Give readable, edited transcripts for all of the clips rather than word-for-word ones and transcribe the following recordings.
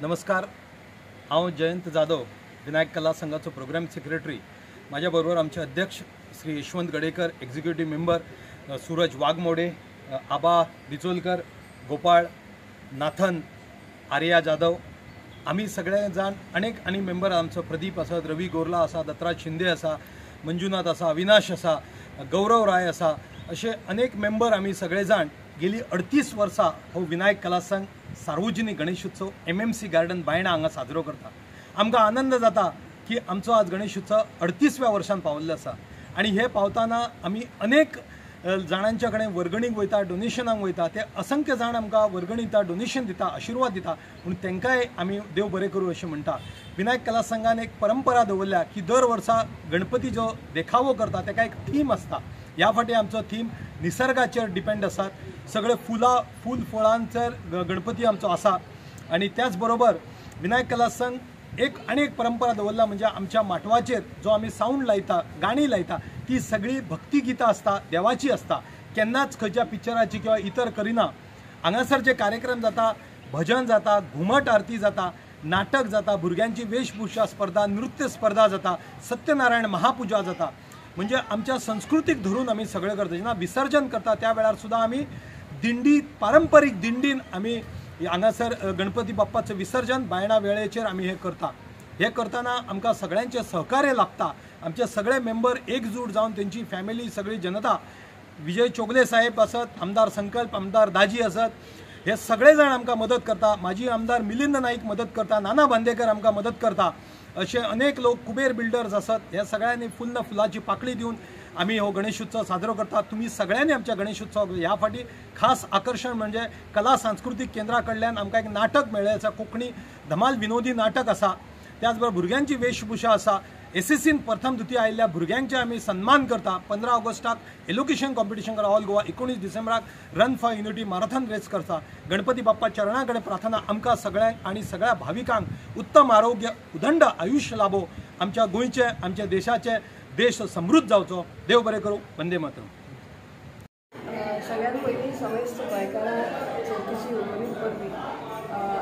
नमस्कार, हांव जयंत जाधव, विनायक कला संघाचो प्रोग्राम सेक्रेटरी. माझ्या बरोबर आमचे अध्यक्ष श्री यशवंत गडेकर, एक्झिक्युटिव्ह मेंबर सूरज वाघमोडे, आबा डिचोलकर, गोपाळ नाथन, आर्या जाधव, आमी सगळे जाण अनेक आनी मेंबर आमचो प्रदीप आसा, रवी गोरला आसा, दत्तराज शिंदे आसा, मंजुनाथ आसा, अविनाश आसा, गौरव राय आसा, असे अनेक मेंबर आमी सगळे जाण गेली 38 वर्सां हो विनायक कला संघ सार्वजनिक गणेशोत्सव MMC garden Baina हांगा साजरो करता. आमकां आनंद जाता की आमचो आज गणेशोत्सव 38व्या वर्षान पावल्लो आसा आनी हे पावताना आमी अनेक जाणांच्या कडेन वर्गणीक वयता, डोनेशनाक वयता. ते असंख्य जाण आमकां वर्गणी दिता, डोनेशन दिता, आशिर्वाद दिता, पूण तांकांय आमी देव बरें करूं अशें म्हणटा. विनायक कला संघान एक परंपरा दवरल्या की दर वर्सा गणपती जो देखावो करता ताका एक थीम आसता. ह्या फाटी आमचो थीम निसर्गाचेर डिपेंड आसात. सगळे फुलां फूल फळांचेर गणपती आमचो आसा. आनी त्याच बरोबर विनायक कला संघ एक आनी एक परंपरा दवरला म्हणजे आमच्या माटवाचेर जो आमी सावंड लायता, गाणी लायता, ती सगळी भक्तिगीतां आसता, देवाची आसता. केन्नाच खंयच्या पिक्चराची किंवा इतर करिना. हांगासर जे कार्यक्रम जाता, भजन जाता, घुमट आरती जाता, नाटक जाता, भुरग्यांची वेशभूषा स्पर्धा, नृत्य स्पर्धा जाता, सत्यनारायण महापुजा जाता. म्हणजे आमच्या संस्कृतीक धरून आमी सगळें करता. जेन्ना विसर्जन करता त्या वेळार सुद्दां आमी दिंडी, पारंपरीक दिंडीन आमी हांगासर गणपती बाप्पाचें विसर्जन बायणा वेळेचेर आमी हें करता. हें करतना आमकां सगळ्यांचें सहकार्य लागता. आमचे सगळे मेंबर एकजूट जावन तेंची फॅमिली, सगळी जनता, विजय चोगले साहेब आसत, आमदार संकल्प, आमदार दाजी आसत, हे सगळे जाण आमकां मदत करता. माजी आमदार मिलिंद नाईक मदत करता, नाना बांदेकर आमकां मदत करता. असे अनेक लोक, कुबेर बिल्डर्स आसत, ह्या सगळ्यांनी फुल फुलाची पाकळी दिवन आमी हो गणेशोत्सव साजरो करता. तुमी सगळ्यांनी आमच्या गणेशोत्सवाक ह्या फाटी खास आकर्शण म्हणजे कला सांस्कृतीक केंद्रा कडल्यान आमकां एक नाटक मेळ्ळें आसा, कोंकणी धमाल विनोदी नाटक आसा. त्याच बरोबर भुरग्यांची वेशभूषा आसा. SSCन प्रथम द्वितीय आयिल्ल्या भुरग्यांचे आमी सन्मान करता. 15 ऑगस्टाक एलोकेशन कॉम्पिटिशन करता ऑल गोवा. 19 डिसेंबराक run for unity marathon race करता. गणपती बाप्पा चरणा कडेन प्रार्थना आमकां सगळ्यांक आनी सगळ्या भाविकांक उत्तम आरोग्य, उदंड आयुष्य लाभो. आमच्या गोंयचे, आमच्या देशाचे देश समृद्ध जावचो. देव बरें करूं. वंदे मातरम. सगळ्यात पयलीं समेस्त गोंयकारांक चवथीची उमेद परबी.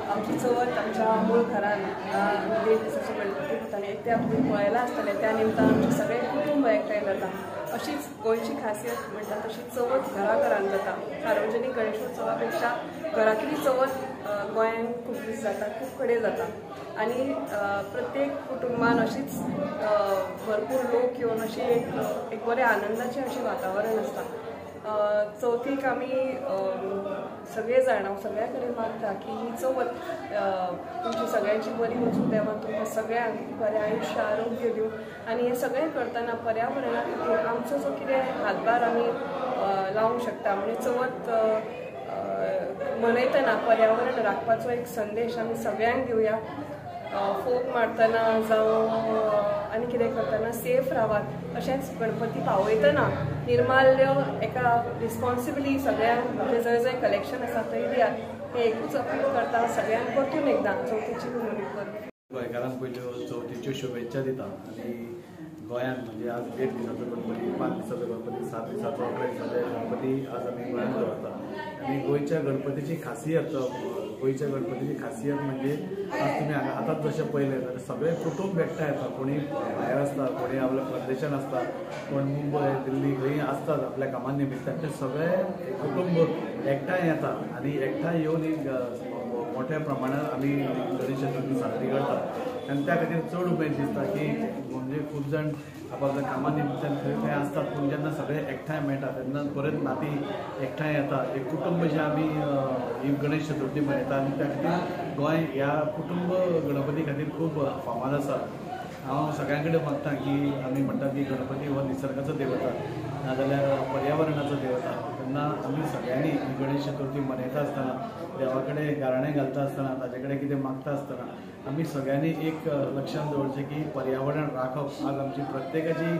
आमची चवथ आमच्या मूळ घरान 1.5 दिसाचो गणपती जाता आनी ते आमी पळयलां आसतलें. त्या निमतान आमचें सगळें कुटुंब एकठांय जाता. अशीच गोंयची खासियत म्हणटा तशी चवथ घरा घरान जाता. सार्वजनीक गणेशोत्सवा पेक्षा घरांतली चवथ गोंयांत खूब दीस जाता, खूब कडेन जाता आनी प्रत्येक कुटुंबान अशीच भरपूर लोक येवन अशी एक बरें आनंदाचें अशें वातावरण आसता. चवथीक आमी सगळे जाण, हांव सगळ्या कडेन मागता की ही चवथ तुमची सगळ्यांची बरी वचूं, देवान तुमकां सगळ्यांक बरें आयुश्य, आरोग्य दिवं. आनी हें सगळें करतना पर्यावरणा खातीर आमचो जो कितें हातभार आमी लावंक शकता, म्हणजे चवथ मनयतना पर्यावरण राखपाचो एक संदेश आमी सगळ्यांक दिवया. फोग मारतना जावं आनी कितें करतना सेफ रावात. तशेंच गणपती पावयतना निर्माल्य एका रिस्पॉन्सिबली सगळ्यांक म्हणजे जंय जंय कलेक्शन आसा थंय दियात. हें एकूच अपील करता सगळ्यांक परतून एकदां चवथीची हुमरी करून. गोंयकारांक पयल्यो चवथीच्यो शुभेच्छा दिता. आनी गोंयांत म्हणजे आज 1 दिसाचो गणपती, 5 दिसाचो गणपती, 7 दिसाचो, 11 दिसाचो गणपती आज आमी गोंयांत दवरता. आनी गोंयच्या गणपतीची खासियत, गोंयच्या गणपतीची खासियत म्हणजे आज तुमी आतांच जशें पळयलें जाल्यार सगळें कुटुंब एकठांय येता. कोणी भायर आसता, कोणी आपल्या प्रदेशान आसता, कोण मुंबय, दिल्ली खंय आसतात आपल्या कामा निमित्तान, ते सगळे कुटुंब एकठांय येता आनी एकठांय येवन एक मोठ्या प्रमाणात आमी गणेश चतुर्थी साजरी करतात. आनी त्या खातीर चड उमेद दिसता की म्हणजे खूब जाण आपल्या कामा निमित्तान खंय खंय आसतात, पूण जेन्ना सगळे एकठांय मेळटा तेन्ना परत नातीं एकठांय येता. एक कुटुंब जें आमी ही गणेश चतुर्थी मनयता आनी त्या खातीर गोंय ह्या कुटुंब गणपती खातीर खूब फामाद आसा. हांव सगळ्यां कडेन मागता की आमी म्हणटात की गणपती हो निसर्गाचो देवता नाजाल्यार पर्यावरणाचो देवता, तेन्ना आमी सगळ्यांनी गणेश चतुर्थी मनयता आसतना, देवा कडेन गाराणें घालता आसतना, ताजे कडेन कितें मागता आसतना आमी सगळ्यांनी एक लक्षांत दवरचें की पर्यावरण राखप आज आमची प्रत्येकाची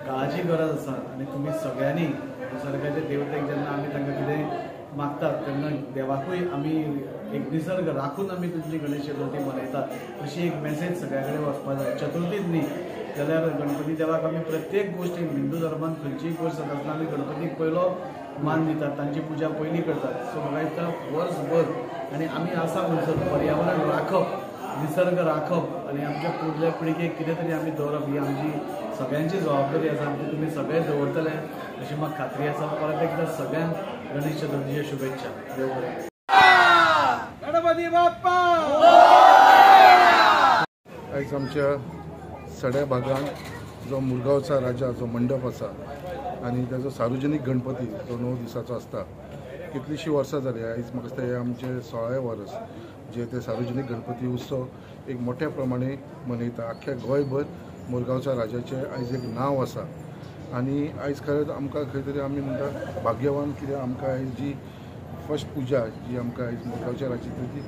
काळाची गरज आसा. आनी तुमी सगळ्यांनी निसर्गाचे देवतेक जेन्ना आमी तांकां कितें मागतात तेन्ना देवाकूय आमी एक निसर्ग राखून आमी तुमची गणेश चतुर्थी मनयतात अशी एक मॅसेज सगळ्या कडेन वचपाक जाय. चतुर्थीच न्ही जाल्यार गणपती देवाक आमी प्रत्येक गोश्टीन, हिंदू धर्मान खंयचीय गोश्ट जाता आसतना आमी गणपतीक पयलो मान दितात, तांची पुजा पयली करतात. सो म्हाका दिसता वर्सभर आनी आमी आसा म्हणसर पर्यावरण राखप राखप, निसर्ग राखप आनी आमच्या फुडल्या पिळगेक कितें तरी आमी दवरप ही आमची सगळ्यांची जबाबदारी आसा. आमची तुमी सगळे दवरतले अशी म्हाका खात्री आसा. परत एकदा सगळ्यांक गणेश चतुर्थीच्यो शुभेच्छा. देव बरें. गणपती बाप्पा. आयज आमच्या सड्या भागांत जो मुरगांवचा राजा जो मंडप आसा आनी ताजो सार्वजनीक गणपती जो 9 दिसाचो आसता, कितलींशीं वर्सां जालीं आयज म्हाका दिसता हें आमचें 16वें वर्स जे ते सार्वजनीक गणपती उत्सव एक मोठ्या प्रमाणे मनयता. आख्ख्या गोंयभर मुरगांवच्या राजाचें आयज एक नांव आसा आनी आयज खरेंच आमकां खंय तरी आमी म्हणटा भाग्यवान, कित्याक आमकां आयज जी फर्स्ट पुजा जी आमकां आयज मुरगांवच्या राजाची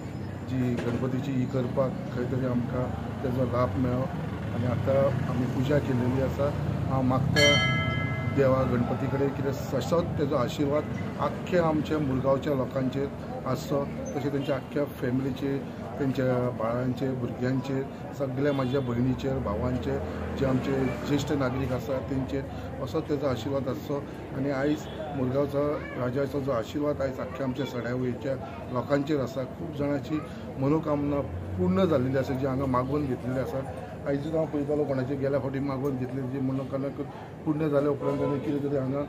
जी गणपतीची ही करपाक खंय तरी आमकां तेजो लाभ मेळ्ळो आनी आतां आमी पुजा केलेली आसा. हांव मागता देवा गणपती कडेन कितें सशत तेजो आशिर्वाद आख्ख्या आमच्या मुरगांवच्या लोकांचेर आसचो, तशें तेंच्या आख्ख्या फॅमिलीचेर, तेंच्या बाळांचेर, भुरग्यांचेर, सगळ्या म्हाज्या भयणीचेर, भावांचेर, जे आमचे ज्येश्ठ नागरीक आसा तेंचेर असो तेजो आशिर्वाद आसचो. आनी आयज मुरगांवचो राजाचो जो आशिर्वाद आयज आख्ख्या आमच्या सड्यावयच्या लोकांचेर आसा. खूब जाणांची मनोकामना पूर्ण जाल्लेली आसा, जी हांगा मागोवन घेतलेली आसा. आयजूच हांव पळयतालो कोणाचे गेल्या फावटी मागोवन घेतले जी मनोकामना पूर्ण जाल्या उपरांत ताणें कितें तरी हांगा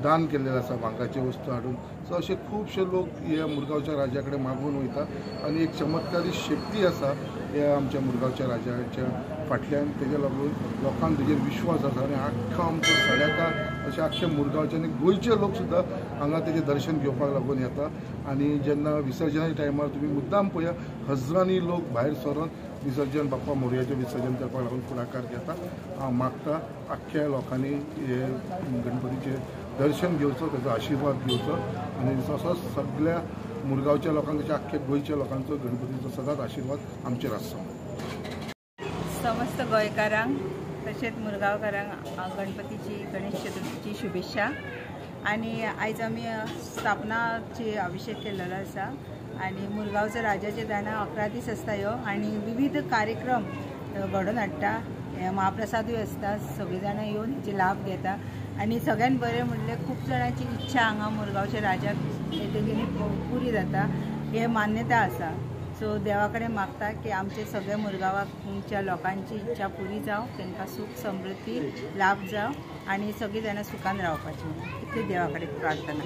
दान केल्लें आसा भांगराच्यो वस्तू हाडून. सो अशे खुबशे लोक ह्या मुरगांवच्या राजा कडेन मागून वयता आनी एक चमत्कारी शक्ती आसा ह्या आमच्या मुरगांवच्या राजाच्या फाटल्यान. तेज्या लागून लोकांक तेजेर विश्वास आसा आनी आख्खो आमचो सड्याकार अशे आख्खे मुरगांवचे आनी गोंयचे लोक सुद्दां हांगा तेजें दर्शन घेवपाक लागून येता. आनी जेन्ना विसर्जनाच्या टायमार तुमी मुद्दाम पळया, हजरांनी लोक भायर सरून विसर्जन बाप्पा मोरयाचें विसर्जन करपाक लागून फुडाकार घेता. हांव मागता आख्ख्या लोकांनी हे गणपतीचें दर्शन घेवचो, ताजो आशिर्वाद घेवचो आनी तसोच सगळ्या मुरगांवच्या लोकांक तशें आख्ख्या गोंयच्या लोकांचो गणपतीचो सदांच आशिर्वाद आमचेर आसचो. समस्त गोंयकारांक तशेंच मुरगांवकारांक गणपतीची, गणेश चतुर्थीची शुभेच्छा. आनी आयज आमी स्थापनाची अभिषेक केल्लो आसा आनी मुरगांवचो राजाचे दाना 11 दीस आसता ह्यो आनी विविध कार्यक्रम घडोवन हाडटा. महाप्रसादूय आसता, सगळीं जाणां येवन हेचे लाभ घेता आनी सगळ्यान बरें म्हणल्यार खूब जाणांची इच्छा हांगा मुरगांवच्या राजाक येतकीर पुरी जाता हे मान्यता आसा. सो देवा कडेन मागता की आमचे सगळे मुरगांवाच्या लोकांची इच्छा पुरी जावं, तांकां सूख समृद्धी लाभ जावं आनी सगळीं जाणां सुखान रावपाची, इतली देवा कडेन प्रार्थना.